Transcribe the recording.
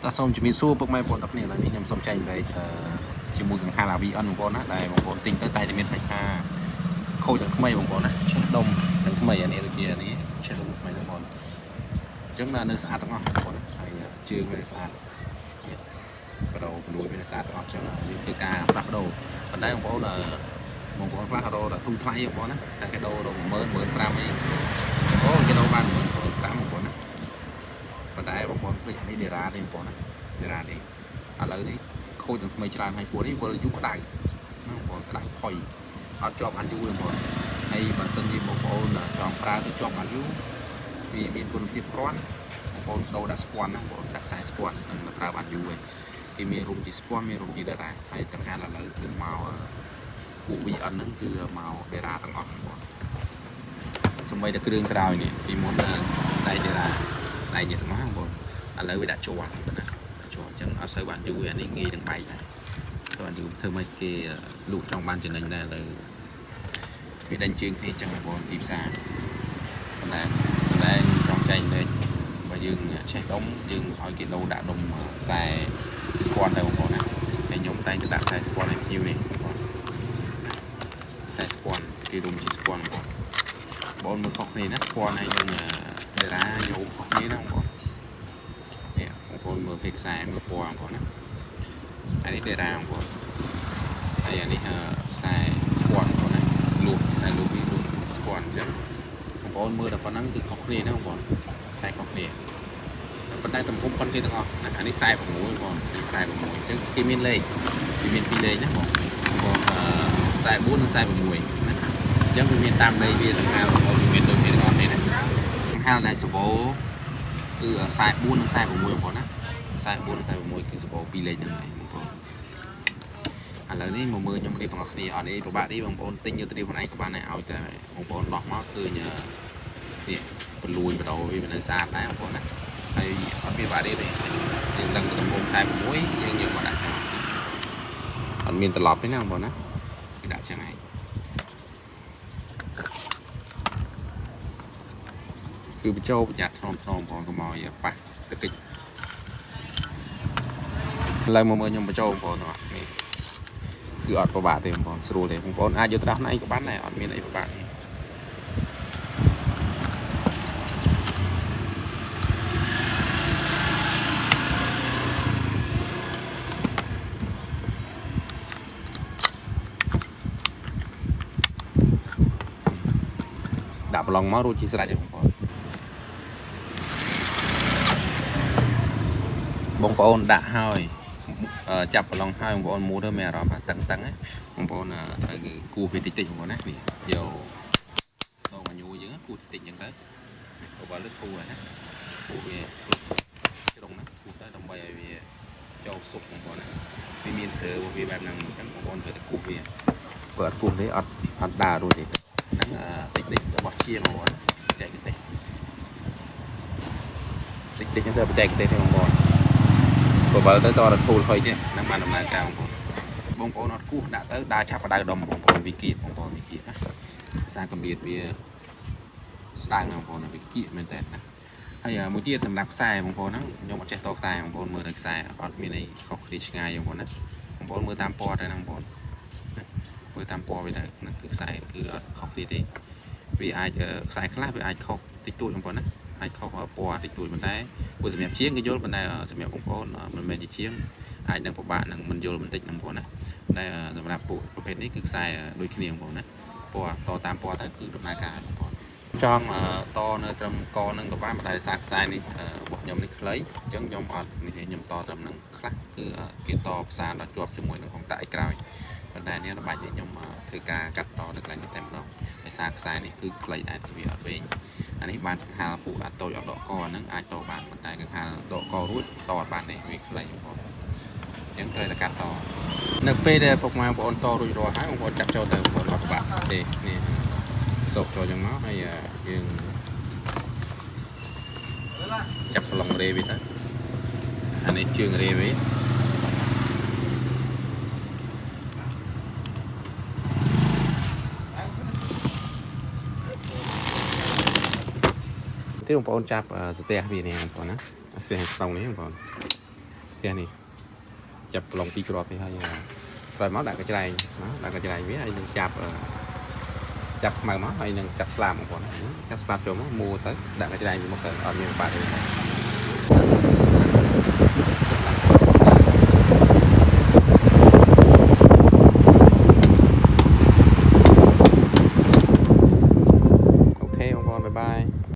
តោះសូមជំរាបសួរពុកម៉ែបងប្អូនទាំងគ្នាឥឡូវនេះខ្ញុំសូមចែករំលែកជាមួយកង្ហារ AVN បងប្អូនណាដែលបងប្អូនទិញទៅតែតែមានបញ្ហាខូចទាំងថ្មីបងប្អូនណាឆេះដុំទាំងថ្មីអានេះដូចជាអានេះឆេះដុំថ្មីបងប្អូនអញ្ចឹងនៅស្អាតទាំងអស់បងប្អូនណាហើយជើងវាស្អាតនេះបដូរបលួយវាស្អាតទាំងអស់អញ្ចឹងយើងធ្វើការផ្លាស់ប្ដូរប៉ុន្តែបងប្អូនបងប្អូនខ្លះរកតែធូរថ្លៃបងប្អូនណាតែគេដូរដល់10000 15000អីអូគេដូរបាន15000បងប្អូនណា ប៉ុន្តែបងប្អូនភ្លេចអានេះដេរ៉ាទេបងប្អូនណាដេរ៉ានេះឥឡូវនេះខូចនឹងថ្មីច្រើនហើយពួកនេះវិលយូរក្តៅណាបងប្អូនក្តៅផុយអត់ជាប់អានយូរទេបងប្អូនហើយបើសិនជាបងប្អូនចង់ប្រើទៅជាប់អានយូរវាមានគុណភាពគ្រាន់បងប្អូនដូរដាក់ស្ពាន់ណាបងប្អូនដាក់ខ្សែស្ពាន់នឹងប្រើបានយូរហើយគេមានរុំជាស្ពាន់មានរុំជាដេរ៉ាហើយទាំងហាឥឡូវគឺមកពួក VN ហ្នឹងគឺមកដេរ៉ាទាំងអស់បងប្អូនសម្បីតែគ្រឿងក្រោយនេះពីមុនដៃដេរ៉ាដៃនេះទាំងអស់បងប្អូន ឥឡូវវាដាក់ជាប់ប៉ុណ្ណាដាក់ជាប់អញ្ចឹងអត់សូវបានយូរទេអានេះងាយនឹងបែកដែរទៅបានយូរធ្វើម៉េចគេលក់ចង់បានចំណេញដែរឥឡូវវាដេញជើងគ្នាអញ្ចឹងបងប្អូនទីផ្សារប៉ុន្តែប៉ុន្តែខ្ញុំចង់ចែករំលែកបើយើងឆេះដុំយើងឲ្យគេដូរដាក់ដុំខ្សែស្ពាន់ទៅបងប្អូនណាហើយខ្ញុំតែងតែដាក់ខ្សែស្ពាន់ឲ្យភ្ញៀវនេះបងប្អូនខ្សែស្ពាន់គេរុំជាស្ពាន់បងប្អូនបងប្អូនមើលខុសគ្នាណាស្ពាន់ហើយនឹងដេរ៉ាញោមខុសគ្នាណាបងប្អូន នេះបងប្អូនមើលភេទខ្សែមើលពណ៌បងប្អូនណាអានេះដេរ៉ាបងប្អូនហើយអានេះខ្សែស្ពាន់បងប្អូនណាលួសខ្សែលួសវាលួសស្ពាន់អញ្ចឹងបងប្អូនមើលតែប៉ុណ្ណឹងគឺខុសគ្នាណាបងប្អូនខ្សែខុសគ្នាប៉ុន្តែទំហំប៉ុនគ្នាទាំងអស់ណាអានេះ46បងប្អូននេះ46អញ្ចឹងគេមានលេខវាមានពីរលេខណាបងបងប្អូន44និង46ណាអញ្ចឹងវាមានតាមលេខវាទាំងហាលបងប្អូនវាមានដូចគ្នាទាំងអស់នេះណាទាំងហាលដែលសវោគឺ44និង46បងប្អូនណា 44 46គឺសបោពីរលេខហ្នឹងឯងបងប្អូនឥឡូវនេះមកមើលខ្ញុំរៀបបងប្អូនគ្នាអត់អីពិបាកទេបងប្អូនទិញយកទៅរៀបខ្លួនឯងក៏បានដែរឲ្យតែបងប្អូនដោះមកឃើញនេះបលួយបដោវានៅស្អាតដែរបងប្អូនណាហើយអត់មានពិបាកទេទេយើងដឹងទំហំ46យើងយកមកដាក់ចឹងអត់មានត្រឡប់ទេណាបងប្អូនណាគេដាក់ចឹងឯងគឺបញ្ចូលប្រយ័ត្នថ្នមថ្នមបងប្អូនកុំឲ្យប៉ះទឹកកិច្ចឥឡូវមកមើលខ្ញុំបញ្ចូលបងប្អូនទាំងអស់នេះ គឺអត់ពិបាកទេបងប្អូនស្រួលទេបងប្អូនអាចយកទៅដោះណៃក៏បានដែរអត់មានអីពិបាកទេដាក់ប្រឡងមករួចជាស្រេចទេបងប្អូនបងប្អូនដាក់ហើយចាប់ប្រឡងហើយបងប្អូនមូទៅមានអារម្មណ៍ថាតឹងតឹងណាបងប្អូនត្រូវគេគូសវាតិចតិចបងប្អូនណានេះយកដងញូយើងគូសតិចតិចអញ្ចឹងទៅបើលើធូរហើយណាគូសវាជ្រុងណាគូសទៅដើម្បីឲ្យវាចូលសុកបងប្អូនណាវាមានសើរបស់វាបែបហ្នឹងអញ្ចឹងបងប្អូនត្រូវតែគូសវាបើអត់គូសទេអត់អត់ដើររួចទេហ្នឹងតិចតិចរបស់ជាងបងប្អូនចែកទេសតិចតិចហ្នឹងទៅបច្ចេកទេសទេបងប្អូនបើបើទៅតរធូលហុយទេហ្នឹងបានដំណើរការបងប្អូនបងប្អូនអត់គោះដាក់ទៅដើរឆាប់បដៅដុំបងប្អូនវាគៀកបងប្អូនវាគៀកណាភាសាកម្រិតវាស្ដើងណាបងប្អូនវាគៀកមែនតើណាហើយមួយទៀតសម្រាប់ខ្សែបងប្អូនហ្នឹងខ្ញុំអត់ចេះតខ្សែបងប្អូនមើលទៅខ្សែអត់មានអីខុសគ្នាឆ្ងាយបងប្អូនណាបងប្អូនមើលតាមពណ៌ទៅណាបងប្អូនមើលតាមពណ៌វាទៅហ្នឹងគឺខ្សែគឺអត់ខុសគ្នាទេវាអាចខ្សែខ្លះវាអាចខុសតិចតួចបងប្អូនណាអាចខុសពណ៌តិចតួចប៉ុន្តែព្រោះសម្រាប់ជាងគេយល់ប៉ុន្តែសម្រាប់បងប្អូនមិនមែនជាជាងអាចនឹងពិបាកនឹងមិនយល់បន្តិចបងប្អូនណាតែសម្រាប់ពួកប្រភេទនេះគឺខ្សែដូចគ្នាបងប្អូនណាពណ៌តតាមពណ៌ទៅគឺដំណើរការបងប្អូនចង់តនៅត្រឹមកនឹងក៏បានប៉ុន្តែដោយសារខ្សែនេះរបស់ខ្ញុំនេះខ្លីអញ្ចឹងខ្ញុំអត់នេះទេខ្ញុំតត្រឹមនឹងខ្លះគឺគេតផ្សារដល់ជាប់ជាមួយនឹងកុងតាក់ឯក្រោយប៉ុន្តែនេះល្បាច់នេះខ្ញុំធ្វើការកាត់តនៅកន្លែងនេះតែម្ដងដោយសារខ្សែនេះគឺខ្លីដែរវាអត់វែងអានេះបានកង្ហាលពួកអាតូចអត់ដកកហ្នឹងអាចតបានប៉ុន្តែកង្ហាលដកករួចតអត់បានទេវាខ្លីបងប្អូនអញ្ចឹងត្រូវតែកាត់តនៅពេលដែលពុកម៉ែបងប្អូនតរួចរាល់ហើយបងប្អូនចាប់ចូលទៅបងប្អូនអត់ពិបាកទេនេះសោកចូលចឹងមកហើយយើងចាប់ប្លង់រេវាទៅអានេះជើងរេវា ទីបងប្អូនចាប់ស្ទះវានេះបងប្អូនណាស្ទះក្នុងនេះបងប្អូន ទះនេះចាប់ប្រឡងពីរគ្រាប់នេះហើយក្រោយមកដាក់កញ្ច្រែងណាដាក់កញ្ច្រែងវាហើយនឹងចាប់អឺចាប់ខ្មៅមកហើយនឹងចាប់ស្លាបបងប្អូនចាប់ស្លាបចូលមកមួទៅដាក់កញ្ច្រែងវាមកទៅអត់មានបាត់ទេ។